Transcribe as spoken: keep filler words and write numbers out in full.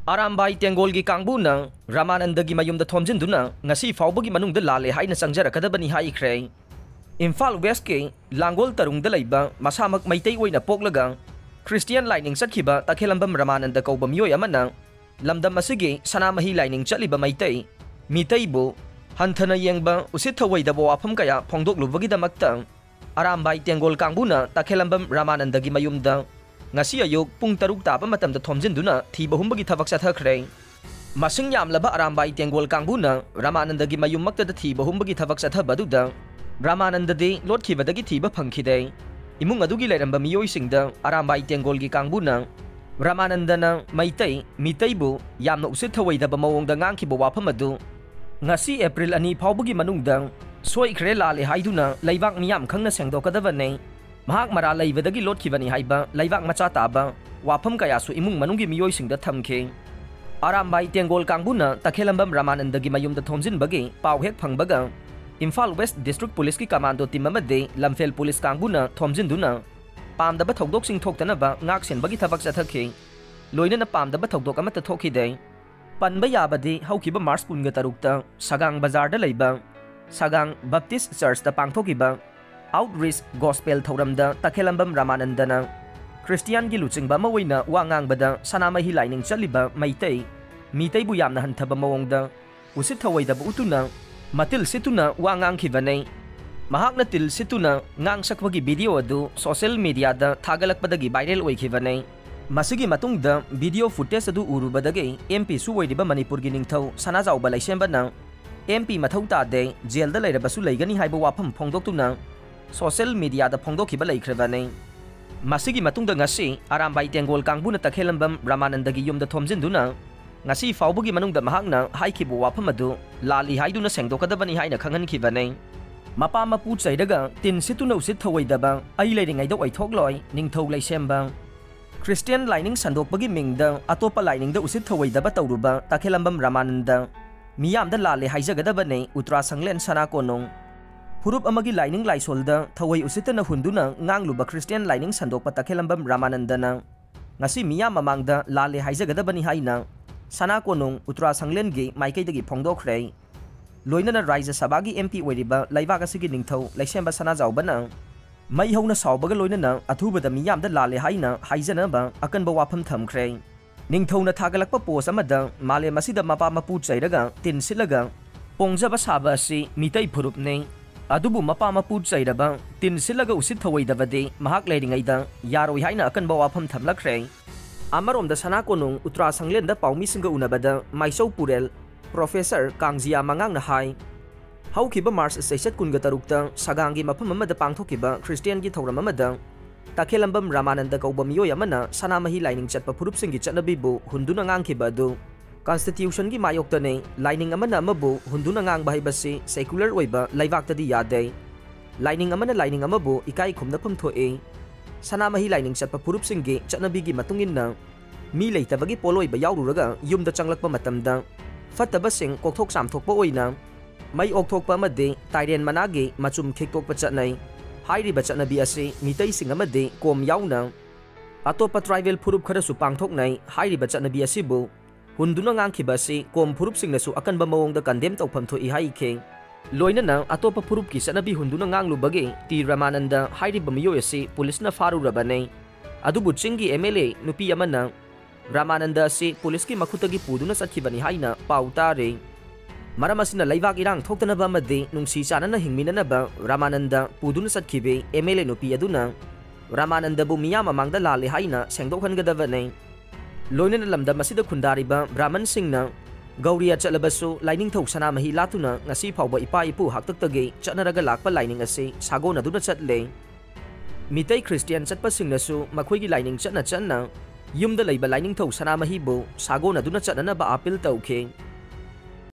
ꯑꯔꯥꯝꯕꯥꯏ ꯇꯦꯡꯒꯣꯜꯒꯤ ꯀꯥꯡꯕꯨꯅ ꯔꯥꯃꯥꯅꯟꯗꯒꯤ ꯃꯌꯨꯝꯗ ꯊꯣꯝꯖꯤꯟꯗꯨꯅ ꯉꯁꯤ ꯐꯥꯎꯕꯒꯤ ꯃꯅꯨꯡꯗ ꯂꯥꯜꯂꯦ ꯍꯥꯏꯅ ꯆꯪꯖꯔꯛꯀꯗꯕꯅꯤ ꯍꯥꯏꯈ꯭ꯔꯦ꯫ ꯏꯝꯐꯥꯜ ꯋꯦꯁꯀꯤ ꯂꯥꯡꯒꯣꯜ ꯇꯔꯨꯡꯗ ꯂꯩꯕ ꯃꯁꯥꯃꯛ ꯃꯩꯇꯩ ꯑꯣꯏꯅ ꯄꯣꯛꯂꯒ ꯈ꯭ꯔꯤꯁꯇꯤꯌꯥꯟ ꯂꯥꯏꯅꯤꯡ ꯆꯠꯈꯤꯕ ꯇꯈꯦꯂꯝꯕꯝ ꯔꯥꯃꯥꯅꯟꯗ ꯀꯧꯕ ꯃꯤꯑꯣꯏ ꯑꯃꯅ ꯂꯝꯗꯝ ꯑꯁꯤꯒꯤ ꯁꯅꯥꯃꯍꯤ ꯂꯥꯏꯅꯤꯡ ꯆꯠꯂꯤꯕ ꯃꯩꯇꯩ, ꯃꯤꯇꯩꯕꯨ ꯍꯟꯊꯅ ꯌꯦꯡꯕ, ꯎꯁꯤꯠ ꯊꯧꯑꯣꯏꯗꯕ ꯋꯥꯐꯝ ꯀꯌꯥ ꯐꯣꯡꯗꯣꯛꯂꯨꯕꯒꯤꯗꯃꯛꯇ ꯑꯔꯥꯝꯕꯥꯏ ꯇꯦꯡꯒꯣꯜ ꯀꯥꯡꯕꯨꯅ ꯇꯈꯦꯂꯝꯕꯝ ꯔꯥꯃꯥꯅꯟꯗꯒꯤ ꯃꯌꯨꯝꯗ ꯉꯁꯤ ꯑꯌꯨꯛ ꯄꯨꯡ ꯇꯔꯨꯛ ꯇꯥꯕ ꯃꯇꯝꯗ ꯊꯣꯝꯖꯤꯟꯗꯨꯅ ꯊꯤꯕ ꯍꯨꯝꯕꯒꯤ ꯊꯕꯛ ꯆꯠꯊꯈ꯭ꯔꯦ꯫ ꯃꯁꯤꯡ ꯌꯥꯝꯂꯕ ꯑꯔꯥꯝꯕꯥꯏ ꯇꯦꯡꯒꯣꯜ ꯀꯥꯡꯕꯨꯅ ꯔꯥꯃꯥꯅꯟꯗꯒꯤ ꯃꯌꯨꯝꯃꯛꯇꯗ ꯊꯤꯕ ꯍꯨꯝꯕꯒꯤ ꯊꯕꯛ ꯆꯠꯊꯕ ꯑꯗꯨꯗ ꯔꯥꯃꯥꯅꯟꯗꯗꯤ ꯂꯣꯠꯈꯤꯕꯗꯒꯤ ꯊꯤꯕ ꯐꯪꯈꯤꯗꯦ꯫ ꯏꯃꯨꯡ ꯑꯗꯨꯒꯤ ꯂꯩꯔꯝꯕ ꯃꯤꯑꯣꯏꯁꯤꯡꯗ ꯑꯔꯥꯝꯕꯥꯏ ꯇꯦꯡꯒꯣꯜꯒꯤ ꯀꯥꯡꯕꯨꯅ ꯔꯥꯃꯥꯅꯟꯗꯅ ꯃꯩꯇꯩ, ꯃꯤꯇꯩꯕꯨ ꯌꯥꯝꯅ ꯎꯁꯤꯠ ꯊꯧꯑꯣꯏꯗꯕ ꯃꯑꯣꯡꯗ ꯉꯥꯡꯈꯤꯕ ꯋꯥꯐꯝ ꯑꯗꯨ ꯉꯁꯤ ꯑꯦꯄ꯭ꯔꯤꯜ ꯑꯅꯤ ꯐꯥꯎꯕꯒꯤ ꯃꯅꯨꯡꯗ ꯁꯣꯏꯈ꯭ꯔꯦ, ꯂꯥꯜꯂꯦ ꯍꯥꯏꯗꯨꯅ ꯂꯩꯕꯥꯛ ꯃꯤꯌꯥꯝ ꯈꯪꯅ ꯁꯦꯡꯗꯣꯛꯀꯗꯕꯅꯤ꯫ ꯃꯍꯥꯛ ꯃꯔꯥꯜ ꯂꯩꯕꯗꯒꯤ ꯂꯣꯠꯈꯤꯕꯅꯤ ꯍꯥꯏꯕ ꯂꯩꯕꯥꯛ ꯃꯆꯥ ꯇꯥꯕ ꯋꯥꯐꯝ ꯀꯌꯥꯁꯨ ꯏꯃꯨꯡ ꯃꯅꯨꯡꯒꯤ ꯃꯤꯑꯣꯏꯁꯤꯡꯗ ꯊꯝꯈꯤ꯫ ꯑꯔꯥꯝꯕꯥꯏ ꯇꯦꯡꯒꯣꯜ ꯀꯥꯡꯕꯨꯅ ꯇꯈꯦꯂꯝꯕꯝ ꯔꯥꯃꯥꯅꯟꯗꯒꯤ ꯃꯌꯨꯝꯗ ꯊꯣꯝꯖꯤꯟꯕꯒꯤ ꯄꯥꯎ ꯍꯦꯛ ꯐꯪꯕꯒ ꯏꯝꯐꯥꯜ ꯋꯦꯁ ꯗꯤꯁꯇ꯭ꯔꯤꯛ ꯄꯨꯂꯤꯁꯀꯤ ꯀꯃꯥꯟꯗꯣ ꯇꯤꯝ ꯑꯃꯗꯤ ꯂꯝꯐꯦꯜ ꯄꯨꯂꯤꯁ ꯀꯥꯡꯕꯨꯅ ꯊꯣꯝꯖꯤꯟꯗꯨꯅ ꯄꯥꯝꯗꯕ ꯊꯧꯗꯣꯛꯁꯤꯡ ꯊꯣꯛꯇꯅꯕ ꯉꯥꯛ ꯁꯦꯟꯕꯒꯤ ꯊꯕꯛ ꯆꯠꯊꯈꯤ꯫ ꯂꯣꯏꯅꯅ ꯄꯥꯝꯗꯕ ꯊꯧꯗꯣꯛ ꯑꯃꯠꯇ ꯊꯣꯛꯈꯤꯗꯦ꯫ ꯄꯟꯕ ꯌꯥꯕꯗꯤ ꯍꯧꯈꯤꯕ ꯃꯥꯔꯆ ꯀꯨꯟꯒ ꯇꯔꯨꯛꯇ ꯁꯒꯥꯡ ꯕꯖꯥꯔꯗ ꯂꯩꯕ ꯁꯒꯥꯡ ꯕꯞꯇꯤꯁ ꯆꯔꯆꯇ ꯄꯥꯡꯊꯣꯛꯈꯤꯕ ꯑꯥꯎꯠꯔꯤꯆ ꯒꯣꯁꯄꯦꯜ ꯊꯧꯔꯝꯗ ꯇꯈꯦꯂꯝꯕꯝ ꯔꯥꯃꯥꯅꯟꯗꯅ ꯈ꯭ꯔꯤꯁꯇꯤꯌꯥꯟꯒꯤ ꯂꯨꯆꯤꯡꯕ ꯑꯃ ꯑꯣꯏꯅ ꯋꯥ ꯉꯥꯡꯕꯗ ꯁꯅꯥꯃꯍꯤ ꯂꯥꯏꯅꯤꯡ ꯆꯠꯂꯤꯕ ꯃꯩꯇꯩ, ꯃꯤꯇꯩꯕꯨ ꯌꯥꯝꯅ ꯍꯟꯊꯕ ꯃꯑꯣꯡꯗ ꯎꯁꯤꯠ ꯊꯧꯑꯣꯏꯗꯕ ꯎꯠꯇꯨꯅ ꯃꯇꯤꯜ ꯁꯤꯠꯇꯨꯅ ꯋꯥ ꯉꯥꯡꯈꯤꯕꯅꯤ꯫ ꯃꯍꯥꯛꯅ ꯇꯤꯜ ꯁꯤꯠꯇꯨꯅ ꯉꯥꯡꯁꯛꯄꯒꯤ ꯚꯤꯗꯤꯑꯣ ꯑꯗꯨ ꯁꯣꯁꯤꯌꯦꯜ ꯃꯤꯗꯤꯌꯥꯗ ꯊꯥꯒꯠꯂꯛꯄꯗꯒꯤ ꯚꯥꯏꯔꯦꯜ ꯑꯣꯏꯈꯤꯕꯅꯤ꯫ ꯃꯁꯤꯒꯤ ꯃꯇꯨꯡꯗ ꯚꯤꯗꯤꯑꯣ ꯐꯨꯇꯦꯖ ꯑꯗꯨ ꯎꯔꯨꯕꯗꯒꯤ ꯑꯦꯝ ꯄꯤꯁꯨ ꯑꯣꯏꯔꯤꯕ ꯃꯅꯤꯄꯨꯔꯒꯤ ꯅꯤꯡꯊꯧ ꯁꯅꯥꯖꯥꯎꯕ ꯂꯩꯁꯦꯝꯕꯅ ꯑꯦꯝ ꯄꯤ ꯃꯊꯧ ꯇꯥꯗꯦ, ꯖꯦꯜꯗ ꯂꯩꯔꯕꯁꯨ ꯂꯩꯒꯅꯤ ꯍꯥꯏꯕ ꯋꯥꯐꯝ ꯐꯣꯡꯗꯣꯛꯇꯨꯅ ꯁꯣꯁꯤꯌꯦꯜ ꯃꯤꯗꯤꯌꯥꯗ ꯐꯣꯡꯗꯣꯛꯈꯤꯕ ꯂꯩꯈ꯭ꯔꯕꯅꯤ꯫ ꯃꯁꯤꯒꯤ ꯃꯇꯨꯡꯗ ꯉꯁꯤ ꯑꯔꯥꯝꯕꯥꯏ ꯇꯦꯡꯒꯣꯜ ꯀꯥꯡꯕꯨꯅ ꯇꯈꯦꯂꯝꯕꯝ ꯔꯥꯃꯥꯅꯟꯗꯒꯤ ꯌꯨꯝꯗ ꯊꯣꯝꯖꯤꯟꯗꯨꯅ ꯉꯁꯤ ꯐꯥꯎꯕꯒꯤ ꯃꯅꯨꯡꯗ ꯃꯍꯥꯛꯅ ꯍꯥꯏꯈꯤꯕ ꯋꯥꯐꯝ ꯑꯗꯨ ꯂꯥꯜꯂꯤ ꯍꯥꯏꯗꯨꯅ ꯁꯦꯡꯗꯣꯛꯀꯗꯕꯅꯤ ꯍꯥꯏꯅ ꯈꯪꯍꯟꯈꯤꯕꯅꯤ꯫ ꯃꯄꯥ ꯃꯄꯨ ꯆꯩꯔꯒ ꯇꯤꯟ ꯁꯤꯠꯇꯨꯅ ꯎꯁꯤꯠ ꯊꯧꯑꯣꯏꯗꯕ ꯑꯩ ꯂꯩꯔꯤꯉꯩꯗ ꯑꯣꯏꯊꯣꯛꯂꯣꯏ ꯅꯤꯡꯊꯧ ꯂꯩꯁꯦꯝꯕ꯫ ꯈ꯭ꯔꯤꯁꯇꯤꯌꯥꯟ ꯂꯥꯏꯅꯤꯡ ꯁꯟꯗꯣꯛꯄꯒꯤ ꯃꯤꯡꯗ ꯑꯇꯣꯞꯄ ꯂꯥꯏꯅꯤꯡꯗ ꯎꯁꯤꯠ ꯊꯧꯑꯣꯏꯗꯕ ꯇꯧꯔꯨꯕ ꯇꯈꯦꯂꯝꯕꯝ ꯔꯥꯃꯥꯅꯟꯗ ꯃꯤꯌꯥꯝꯗ ꯂꯥꯜꯂꯦ ꯍꯥꯏꯖꯒꯗꯕꯅꯤ꯫ ꯎꯇ꯭ꯔꯥ ꯁꯪꯂꯦꯟ ꯁꯅꯥ ꯀꯣꯅꯨꯡ ꯐꯨꯔꯨꯞ ꯑꯃꯒꯤ ꯂꯥꯏꯅꯤꯡ ꯂꯥꯏꯁꯣꯜꯗ ꯊꯧꯑꯣꯏ ꯎꯁꯤꯠꯇꯅ ꯍꯨꯟꯗꯨꯅ ꯉꯥꯡꯂꯨꯕ ꯈ꯭ꯔꯤꯁꯇꯤꯌꯥꯟ ꯂꯥꯏꯅꯤꯡ ꯁꯟꯗꯣꯛꯄ ꯇꯈꯦꯂꯝꯕꯝ ꯔꯥꯃꯥꯅꯟꯗꯅ ꯉꯁꯤ ꯃꯤꯌꯥꯝ ꯃꯃꯥꯡꯗ ꯂꯥꯜꯂꯦ ꯍꯥꯏꯖꯒꯗꯕꯅꯤ ꯍꯥꯏꯅ ꯁꯅꯥ ꯀꯣꯅꯨꯡ ꯎꯇ꯭ꯔꯥꯁꯪꯂꯦꯟꯒꯤ ꯃꯥꯏꯀꯩꯗꯒꯤ ꯐꯣꯡꯗꯣꯛꯈ꯭ꯔꯦ꯫ ꯂꯣꯏꯅꯅ ꯔꯥꯖ꯭ꯌ ꯁꯚꯥꯒꯤ M P ꯑꯣꯏꯔꯤꯕ ꯂꯩꯕꯥꯛ ꯑꯁꯤꯒꯤ ꯅꯤꯡꯊꯧ ꯂꯩꯁꯦꯝꯕ ꯁꯅꯥꯖꯥꯎꯕꯅ ꯃꯩ ꯍꯧꯅ ꯁꯥꯎꯕꯒ ꯂꯣꯏꯅꯅ ꯑꯊꯨꯕꯗ ꯃꯤꯌꯥꯝꯗ ꯂꯥꯜꯂꯦ ꯍꯥꯏꯅ ꯍꯥꯏꯖꯅꯕ ꯑꯀꯟꯕ ꯋꯥꯐꯝ ꯊꯝꯈ꯭ꯔꯦ꯫ ꯅꯤꯡꯊꯧꯅ ꯊꯥꯒꯠꯂꯛꯄ post ꯑꯃꯗ ꯃꯥꯂꯦꯝ ꯑꯁꯤꯗ ꯃꯄꯥ ꯃꯄꯨ ꯆꯩꯔꯒ ꯇꯤꯟ ꯁꯤꯠꯂꯒ ꯄꯣꯡꯖꯕ ꯁꯥꯕ ꯑꯁꯤ ꯃꯤꯇꯩ ꯐꯨꯔꯨꯞꯅꯤ꯫ ꯑꯗꯨꯕꯨ ꯃꯄꯥ ꯃꯄꯨ ꯆꯩꯔꯕ, ꯇꯤꯟ ꯁꯤꯠꯂꯒ ꯎꯁꯤꯠ ꯊꯧꯑꯣꯏꯗꯕꯗꯤ ꯃꯍꯥꯛ ꯂꯩꯔꯤꯉꯩꯗ ꯌꯥꯔꯣꯏ ꯍꯥꯏꯅ ꯑꯀꯟꯕ ꯋꯥꯐꯝ ꯊꯝꯂꯛꯈ꯭ꯔꯦ꯫ ꯑꯃꯔꯣꯝꯗ ꯁꯅꯥ ꯀꯣꯅꯨꯡ ꯎꯇ꯭ꯔꯥ ꯁꯪꯂꯦꯟꯗ ꯄꯥꯎꯃꯤꯁꯤꯡꯒ ꯎꯅꯕꯗ ꯃꯥꯏꯆꯧ ꯄꯨꯔꯦꯜ Professor ꯀꯥꯡꯖꯤꯌꯥ ꯃꯉꯥꯡꯅ ꯍꯥꯏ, ꯍꯧꯈꯤꯕ March ꯆꯩꯆꯠ ꯀꯨꯟꯒ ꯇꯔꯨꯛꯇ ꯁꯒꯥꯡꯒꯤ ꯃꯐꯝ ꯑꯃꯗ ꯄꯥꯡꯊꯣꯛꯈꯤꯕ ꯈ꯭ꯔꯤꯁꯇꯤꯌꯥꯟꯒꯤ ꯊꯧꯔꯝ ꯑꯃꯗ ꯇꯈꯦꯂꯝꯕꯝ ꯔꯥꯃꯥꯅꯟꯗ ꯀꯧꯕ ꯃꯤꯑꯣꯏ ꯑꯃꯅ ꯁꯅꯥꯃꯍꯤ ꯂꯥꯏꯅꯤꯡ ꯆꯠꯄ ꯐꯨꯔꯨꯞꯁꯤꯡꯒꯤ ꯆꯠꯅꯕꯤꯕꯨ ꯍꯨꯟꯗꯨꯅ ꯉꯥꯡꯈꯤꯕ ꯑꯗꯨ Constitutionꯒꯤ ꯃꯥꯌꯣꯛꯇꯅꯤ꯫ ꯂꯥꯏꯅꯤꯡ ꯑꯃꯅ ꯑꯃꯕꯨ ꯍꯨꯟꯗꯨꯅ ꯉꯥꯡꯕ ꯍꯥꯏꯕꯁꯤ secular ꯑꯣꯏꯕ ꯂꯩꯕꯥꯛꯇꯗꯤ ꯌꯥꯗꯦ꯫ ꯂꯥꯏꯅꯤꯡ ꯑꯃꯅ ꯂꯥꯏꯅꯤꯡ ꯑꯃꯕꯨ ꯏꯀꯥꯏ ꯈꯨꯝꯅꯐꯝ ꯊꯣꯛꯏ꯫ ꯁꯅꯥꯃꯍꯤ ꯂꯥꯏꯅꯤꯡ ꯆꯠꯄ ꯐꯨꯔꯨꯞꯁꯤꯡꯒꯤ ꯆꯠꯅꯕꯤꯒꯤ ꯃꯇꯨꯡ ꯏꯟꯅ ꯃꯤ ꯂꯩꯇꯕꯒꯤ ꯄꯣꯠꯂꯣꯏꯕ ꯌꯥꯎꯔꯨꯔꯒ ꯌꯨꯝꯗ ꯆꯪꯂꯛꯄ ꯃꯇꯝꯗ ꯐꯠꯇꯕꯁꯤꯡ ꯀꯣꯛꯊꯣꯛ ꯆꯥꯝꯊꯣꯛꯄ ꯑꯣꯏꯅ ꯃꯩ ꯑꯣꯛꯊꯣꯛꯄ ꯑꯃꯗꯤ ꯇꯥꯏꯔꯦꯟ ꯃꯅꯥꯒꯤ ꯃꯆꯨꯝ ꯈꯤꯛꯇꯣꯛꯄ ꯆꯠꯅꯩ꯫ ꯍꯥꯏꯔꯤꯕ ꯆꯠꯅꯕꯤ ꯑꯁꯤ ꯃꯤꯇꯩꯁꯤꯡ ꯑꯃꯗꯤ ꯀꯣꯝ ꯌꯥꯎꯅ ꯑꯇꯣꯞꯄ tribal ꯐꯨꯔꯨꯞ ꯈꯔꯁꯨ ꯄꯥꯡꯊꯣꯛꯅꯩ꯫ ꯍꯥꯏꯔꯤꯕ ꯆꯠꯅꯕꯤ ꯑꯁꯤꯕꯨ ꯍꯨꯟꯗꯨꯅ ꯉꯥꯡꯈꯤꯕ ꯑꯁꯤ ꯀꯣꯝ ꯐꯨꯔꯨꯞꯁꯤꯡꯅꯁꯨ ꯑꯀꯟꯕ ꯃꯑꯣꯡꯗ condemn ꯇꯧꯐꯝ ꯊꯣꯛꯏ ꯍꯥꯏꯈꯤ꯫ ꯂꯣꯏꯅꯅ ꯑꯇꯣꯞꯄ ꯐꯨꯔꯨꯞꯀꯤ ꯆꯠꯅꯕꯤ ꯍꯨꯟꯗꯨꯅ ꯉꯥꯡꯂꯨꯕꯒꯤ ꯇꯤ ꯔꯃꯥꯅꯟꯗ ꯍꯥꯏꯔꯤꯕ ꯃꯤꯑꯣꯏ ꯑꯁꯤ ꯄꯨꯂꯤꯁꯅ ꯐꯥꯔꯨꯔꯕꯅꯤ꯫ ꯑꯗꯨꯕꯨ ꯆꯤꯡꯒꯤ M L A ꯅꯨꯄꯤ ꯑꯃꯅ ꯔꯃꯥꯅꯟꯗ ꯑꯁꯤ ꯄꯨꯂꯤꯁꯀꯤ ꯃꯈꯨꯠꯇꯒꯤ ꯄꯨꯗꯨꯅ ꯆꯠꯈꯤꯕꯅꯤ ꯍꯥꯏꯅ ꯄꯥꯎ ꯇꯥꯔꯤ꯫ ꯃꯔꯝ ꯑꯁꯤꯅ ꯂꯩꯕꯥꯛ ꯏꯔꯥꯡ ꯊꯣꯛꯇꯅꯕ ꯑꯃꯗꯤ ꯅꯨꯡꯁꯤ ꯆꯥꯟꯅꯅ ꯍꯤꯡꯃꯤꯟꯅꯅꯕ ꯔꯃꯥꯅꯟꯗ ꯄꯨꯗꯨꯅ ꯆꯠꯈꯤꯕꯤ M L A ꯅꯨꯄꯤ ꯑꯗꯨꯅ ꯔꯃꯥꯅꯟꯗꯕꯨ ꯃꯤꯌꯥꯝ ꯃꯃꯥꯡꯗ ꯂꯥꯜꯂꯦ ꯍꯥꯏꯅ ꯁꯦꯡꯗꯣꯛꯍꯟꯒꯗꯕꯅꯤ꯫ ꯂꯣꯏꯅꯅ ꯂꯝꯗꯝ ꯑꯁꯤꯗ ꯈꯨꯟꯗꯥꯔꯤꯕ ꯕ꯭ꯔꯥꯍꯃꯟꯁꯤꯡꯅ ꯒꯧꯔꯤꯌꯥ ꯆꯠꯂꯕꯁꯨ ꯂꯥꯏꯅꯤꯡꯊꯧ ꯁꯅꯥꯃꯍꯤ ꯂꯥꯠꯇꯨꯅ ꯉꯁꯤ ꯐꯥꯎꯕ ꯏꯄꯥ ꯏꯄꯨ ꯍꯥꯛꯇꯛꯇꯒꯤ ꯆꯠꯅꯔꯒ ꯂꯥꯛꯄ ꯂꯥꯏꯅꯤꯡ ꯑꯁꯤ ꯁꯥꯒꯣꯟꯅꯗꯨꯅ ꯆꯠꯂꯦ꯫ ꯃꯤꯇꯩ ꯈ꯭ꯔꯤꯁꯇꯤꯌꯥꯟ ꯆꯠꯄꯁꯤꯡꯅꯁꯨ ꯃꯈꯣꯏꯒꯤ ꯂꯥꯏꯅꯤꯡ ꯆꯠꯅ ꯆꯠꯅ ꯌꯨꯝꯗ ꯂꯩꯕ ꯂꯥꯏꯅꯤꯡꯊꯧ ꯁꯅꯥꯃꯍꯤꯕꯨ ꯁꯥꯒꯣꯟꯅꯗꯨꯅ ꯆꯠꯅꯅꯕ appeal ꯇꯧꯈꯤ꯫